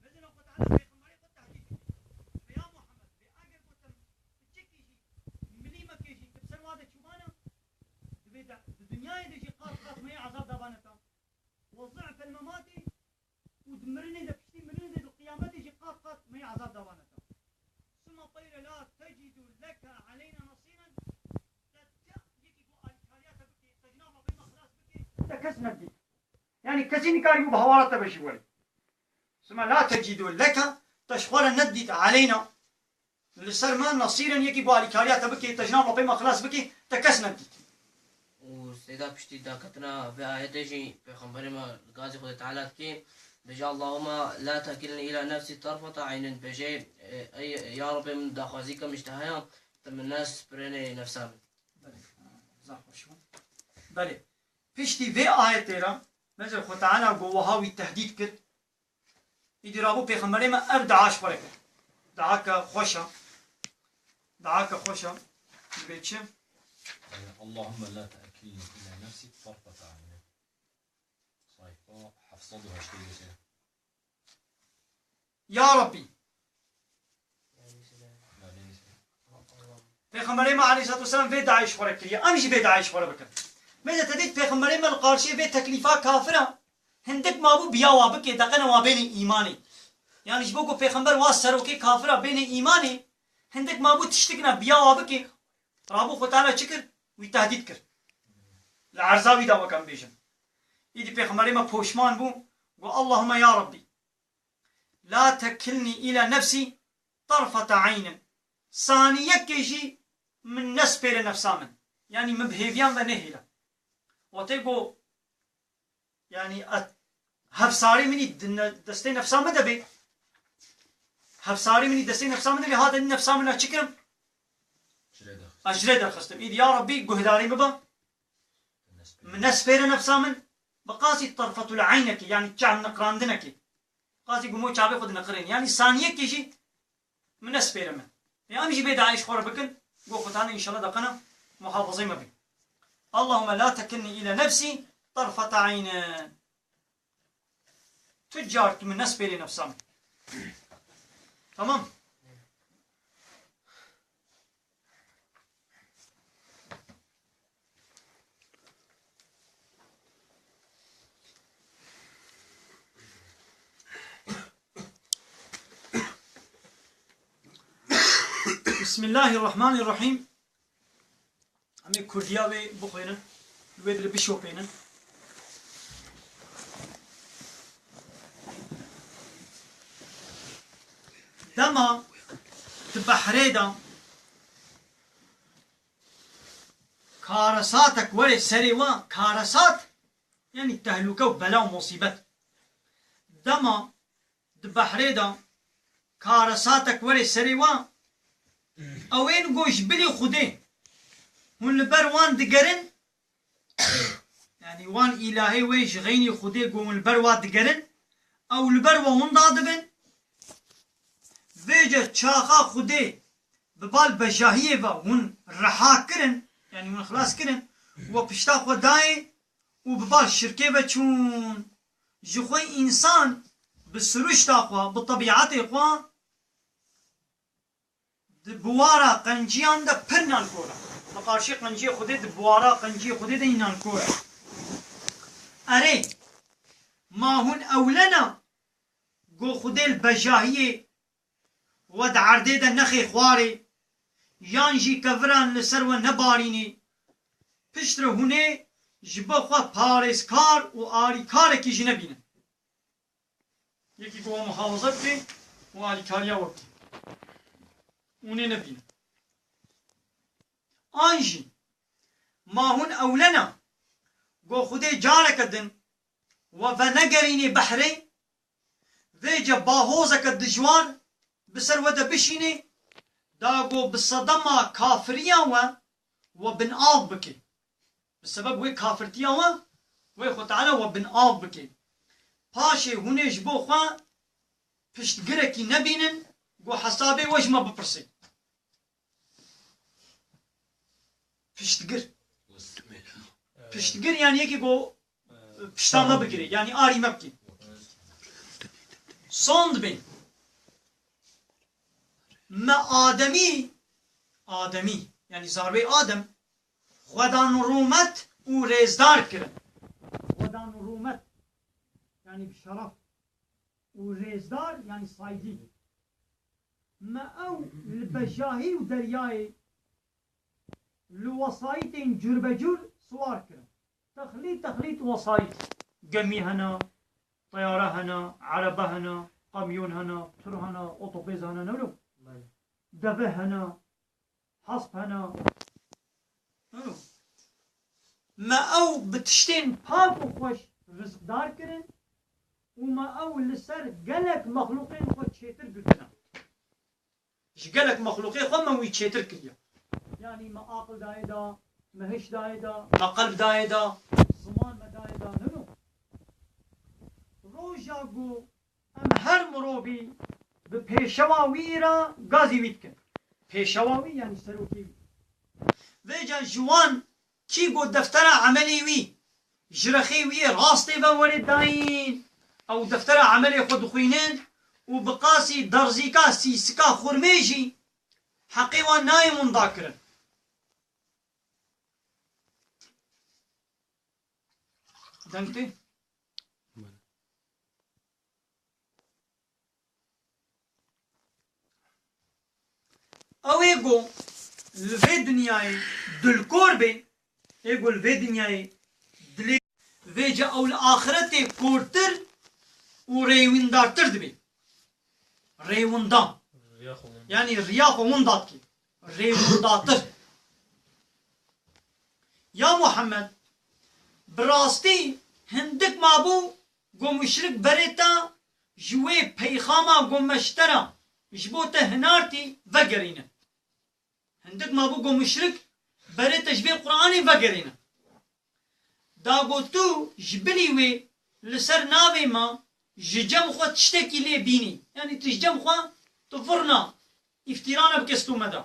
Mezina Xwe Teala pêxemberê xwe tehdîd dike. Dibê ya Muhammed, dibê eger gotim tu çikî jî, milîmekê jî tu bi ser wa de çûbana, dibê de, di dinyayê de jî qat qat me yê ezab dabane te. Ve zî'fel mematî û di Jî nikarîbû bi hawara te ve jî werê. Sima la tecîdû leke, te ji xwe re nedît eleyna. Li ser me nesîrin, yekî ku alîkariya te bike, te ji nav Rabbê me xilas bike, te kes nedît. Û sêda piştî daketina vê ayetê jî Pêxemberê me li gazî Xwedê Teala dikê, dibêje, "Allahumma la tekilnî îla nefsî terfeta eynin", dibêje, "Ey, ya Rabbê min daxwazî ke min ji te heye, tu min nespirênê nefsa min." Belê, zaf xweş bû. Belê. Piştî vê ayetê re, mesela Xwe Teala ku wiha wî tehdîd kir, Îdî rabû Pêxemberê me ev dua ji xwe re kir. Duake xweş e. Duake xweş e. Dibê çi? Allahümme la te'kilni ila nefsi tarfete ayni. Sayfa heft sed û heştê û sê. Ya Rabbî. Pêxemberê me aleyhissalatu vesselam vê duayê ji xwe re kiriye. Em jî vê duayê ji xwe re bikin. Mêze te dît Pêxemberê me li qarşiyê vê teklîfa kafir e. Hindik mabû biya wa bike, deqene wa bênê îmanê. Yani ji bo ku Pêxember wa serokê kafira bênê îmanê, hindik mabû tiştik ne biya wa bike. Rabû Xwe Teala çi kir? Wî tehdîd kir. Li erza wî de weke em bêjin. Îdî Pêxemberê me poşman bû, got, "Allahümme ya Rabbî, la tekilnî îla nefsî tarfete eynin." Saniyekê jî min nespêre nefsa min. Yani min bi hêviyan ve nehêle. Watê got, Yani, et, hevsarê min î di ne-, destê nefsa min de bê. Hevsarê min î destê nefsa min de bê, hate nefsa min a çi kirim? Ji rê derxistim. Ez ji rê derxistim. Îdî ya Rabbî guhdarî bibe. Min nespêre nefsa min. Bi qasî terfetul eynekê, yani çav niqrandinekê. Qasî gumo çavê xwe diniqirên. Yani saniyekê jî Min nespêre min. Ê em jî vê duayê ji xwe re bikin, got Xwedane înşallah deqena muhafazê me bê. Allahümme la tekilni île nefsî tarfete eynin. Tu car tu min nespêrê nefsa min. Tamam. Bismillahirrahmanirrahim. Em ê kurdiya wê bixwînin, li wê dilê bişopênin. Dema di behrê de karesatek were serê we, karesat, yani tehlûke û bela û musîbet. Dema di behrê de karesatek were serê we, ew ên ku ji bilî Xwedê hûn li ber wan digerin, yani wan îlahê wê ji xeynî Xwedê ku hûn li ber wa digerin, ew li ber we winda dibin. Vêce çaxa Xwedê bi bal bejahiyê ve hûn reha kirin, yani hûn xilas kirin, we pişta xwe dayê û bi bal şirkê ve çûn. Ji xwe însan bi siruşta xwe, bi tebîetê xwe, di biwara qenciyan de pir nankor e. Bi qarşî qenciyê Xwedê, di biwara qenciyê Xwedê de yî nankor e. Erê, ma hûn ewle ne ku Xwedê li bejahiyê we di erdê de nexê xwarê, yan jî keviran li ser we nebarînê, piştre hûn ê ji bo xwe parêzkar û alîkarekî jî nebînin. Yekî ku we muhafaza bike û alîkariya we bike. Hûn ê nebînin. An jî ma hûn ewle ne ku Xwedê careke din we venegerînê behrê, vêce bahozeke dijwar bi ser we de bişînê, da ku bi sedema kafiriya we, we bin av bike. Bi sebeb wê kafirtiya we, wê Xwe Teala we bin av bike. Paşê hûn ê ji bo xwe piştgirekî nebînin, ku hesabê we ji me bipirsê. Piştgir. Piştgir yani yekî ku pişta me bigirê, yani arî me bikê. Sond bên. Me Ademî, Ademî, yani zarwê Adem, xwedan rûmet û rêzdar kirin. Xwedan rûmet, yani bi şeref. Û rêzdar, yani saygî. Me ew li bejahî û deryayê li wesayîtên curbecur siwar kirin. Texlît, texlît wesayît. Gemî hene, teyare hene, erebe hene, kamyon hene, tur hene, otobês hene, ne wilo? Belê. Deve hene, hesp hene. Ne wilo? Me ew bi tiştên pak û xweş rizqdar kirin û me ew li ser gelek mexlûqên xwe çêtir girtine. Ji gelek mexlûqê xwe me wî çêtir kiriye. Yanî me aqil dayê da, me hiş dayê da, me qelb dayê da, ziman me dayê da, nino. Roja ku em her mirovî bi pêşewa wî re gazî wî dikin. Pêşewa wî, yanî serokê wî. Vêca ji wan kî ku deftera emelê wî ji rexê wî yê rastê ve were dayîn, ew deftera emelê xwe dixwînin û bi qasî derzîka sîsika xurmê jî heqê wan nayê winda kirin. Deng tê? Ew ê ku li vê dinyayê dilkor bê, ê ku li vê dinyayê dilê, vêca ew li axiretê kortir û rêwîndartir dibe. Rêwinda. Riya xwe winda. Yanî riya xwe winda dike. Rêwindatir. Ya Muhammed, bi rastî hindik mabû ku muşrik berê te ji wê peyxama ku me ji te re ji bo te hinartî vegerîne. Hindik mabû ku muşrik berê te ji vê Qur'anê vegerîne. Da ku tu ji bilî wê li ser navê me ji cem xwe tiştekî lê bînî. Yanî tu ji cem xwe tu virna îftîrana bike stû me de.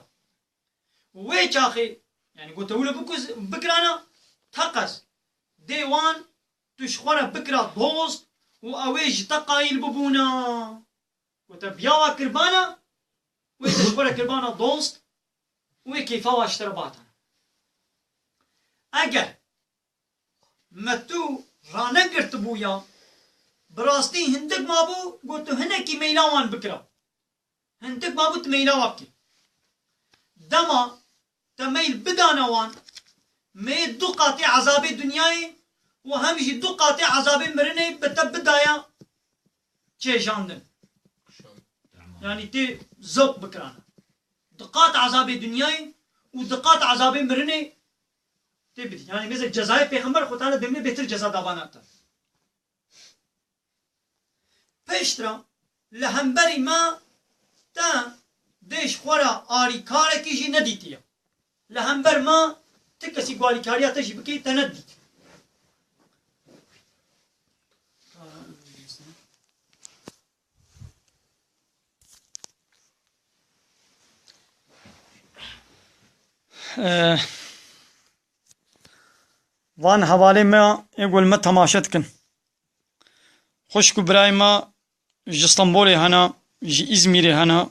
Wê çaxê, yanî ku te wilo bikuz-, bikirana, teqez dê wan tu ji xwe re bikira dost û ew ê ji te qayîl bibûna. Ku te biyawa kirbana, wê te ji xwe re kirbana dost û wê keyfa wa ji te re batana. Eger me tu ranegirtibûya, bi rastî hindik mabû ku tu hinekî meyla wan bikira. Hindik mabû tu meyla wa bikî. Dema te meyl bidana wan, me yê du qatê ezabê dinyayê û hem jî du qatê ezabê mirinê bi te bidaya çêjandin. Yanî tê zewq bikirana. Du qat ezabê dinyayê û du qat ezabê mirinê tê bidî. Yanî mêze cezayê Pêxember Xwedê Teala demê bêtir ceza davana te. Piştre li hemberî me te dê ji xwe re alîkarekî jî nedîtiye. Li hember me ti kesî ku alîkariya te jî bikê te nedît. Eh, van hevalê me ê ku li me temaşe dikin. Xwişk û birayê me ji Stenbolê hene, ji Îzmîrê hene,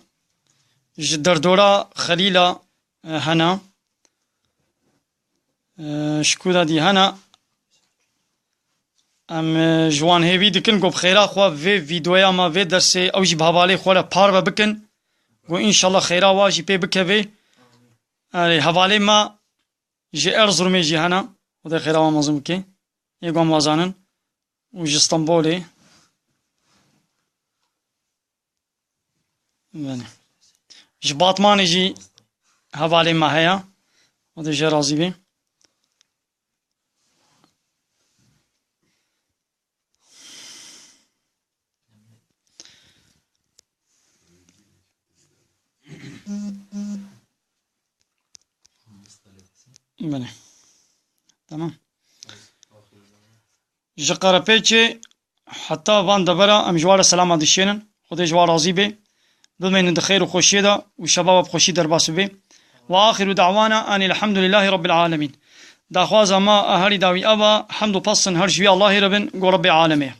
ji derdora Xelîla, e, hene. E, ji ku de dî hene. Em, e, ji wan hêvî dikin ku bi xêra xwe vê vîdeoya me, vê dersê ew jî bi hevalê xwe re parve bikin. Ku înşallah xêra wa jî pê bikeve. Erê, hevalê me ji Erzurumê jî hene. Xwedê xêra wan mezin bike. Yê ku em wazanin. Û ji Stenbolê. Belê. Ji Batmanê jî hevalê me heye. Xwedê jê razî be. Belê. Tamam. Ji Qerepêçê heta van devera em ji wan re selama dişênin. Xwedê ji wan razî be. Bimînin di xêr û xweşiyê de û şeva we bi xweşî derbas bibe. Ve axiru da'wana anî elhamdulîllahî rabbil alemîn. Daxwaza me a herî dawî ev e, hemd û pez her ji wî Allahî re bin, ku Rebbê alemê ye.